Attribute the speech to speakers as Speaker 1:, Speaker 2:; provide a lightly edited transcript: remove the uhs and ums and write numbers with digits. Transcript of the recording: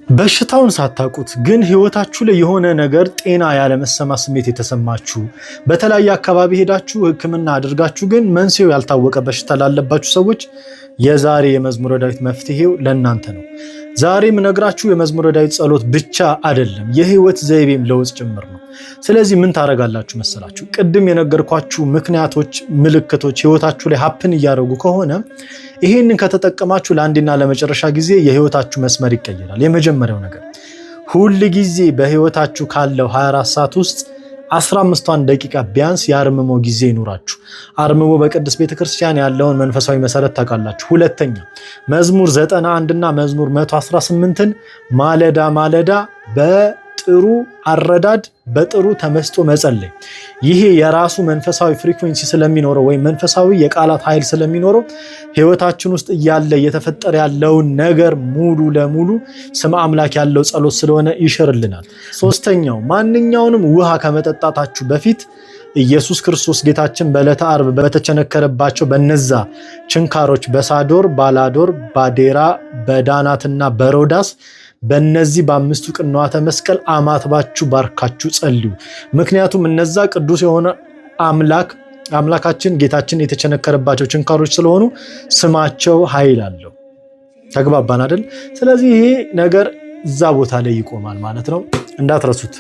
Speaker 1: በሽታውን ሳታውቁት ግን ህይወታችሁ ላይ የሆነ ነገር ጤና ያለመሰማት ስሜት የተሰማችሁ፣ በተለያየ አካባቢ ሄዳችሁ ሕክምና አድርጋችሁ ግን መንስኤው ያልታወቀ በሽታ ላለባችሁ ሰዎች የዛሬ የመዝሙረ ዳዊት መፍትሄው ለእናንተ ነው። ዛሬ የምነግራችሁ የመዝሙረ ዳዊት ጸሎት ብቻ አይደለም፣ የህይወት ዘይቤም ለውጥ ጭምር ነው። ስለዚህ ምን ታደርጋላችሁ መሰላችሁ? ቅድም የነገርኳችሁ ምክንያቶች፣ ምልክቶች ህይወታችሁ ላይ happen እያደረጉ ከሆነ ይሄንን ከተጠቀማችሁ ለአንዴና ለመጨረሻ ጊዜ የህይወታችሁ መስመር ይቀየራል። የመጀመሪያው ነገር ሁል ጊዜ በህይወታችሁ ካለው 24 ሰዓት ውስጥ 15ቷን ደቂቃ ቢያንስ የአርምሞ ጊዜ ይኑራችሁ። አርምሞ በቅድስት ቤተክርስቲያን ያለውን መንፈሳዊ መሰረት ታውቃላችሁ። ሁለተኛ መዝሙር 91 እና መዝሙር 118ን ማለዳ ማለዳ በጥሩ አረዳድ በጥሩ ተመስጦ መጸለይ። ይሄ የራሱ መንፈሳዊ frequency ስለሚኖረው ወይም መንፈሳዊ የቃላት ኃይል ስለሚኖረው ህይወታችን ውስጥ እያለ እየተፈጠረ ያለውን ነገር ሙሉ ለሙሉ ስም አምላክ ያለው ጸሎት ስለሆነ ይሽርልናል። ሶስተኛው ማንኛውንም ውሃ ከመጠጣታችሁ በፊት ኢየሱስ ክርስቶስ ጌታችን በዕለተ ዓርብ በተቸነከረባቸው በነዛ ችንካሮች በሳዶር፣ ባላዶር፣ ባዴራ፣ በዳናትና በሮዳስ በእነዚህ በአምስቱ ቅንዋተ መስቀል አማትባችሁ ባርካችሁ ጸልዩ። ምክንያቱም እነዛ ቅዱስ የሆነ አምላካችን ጌታችን የተቸነከረባቸው ችንካሮች ስለሆኑ ስማቸው ኃይል አለው። ተግባባን አይደል? ስለዚህ ይሄ ነገር እዛ ቦታ ላይ ይቆማል ማለት ነው። እንዳትረሱት።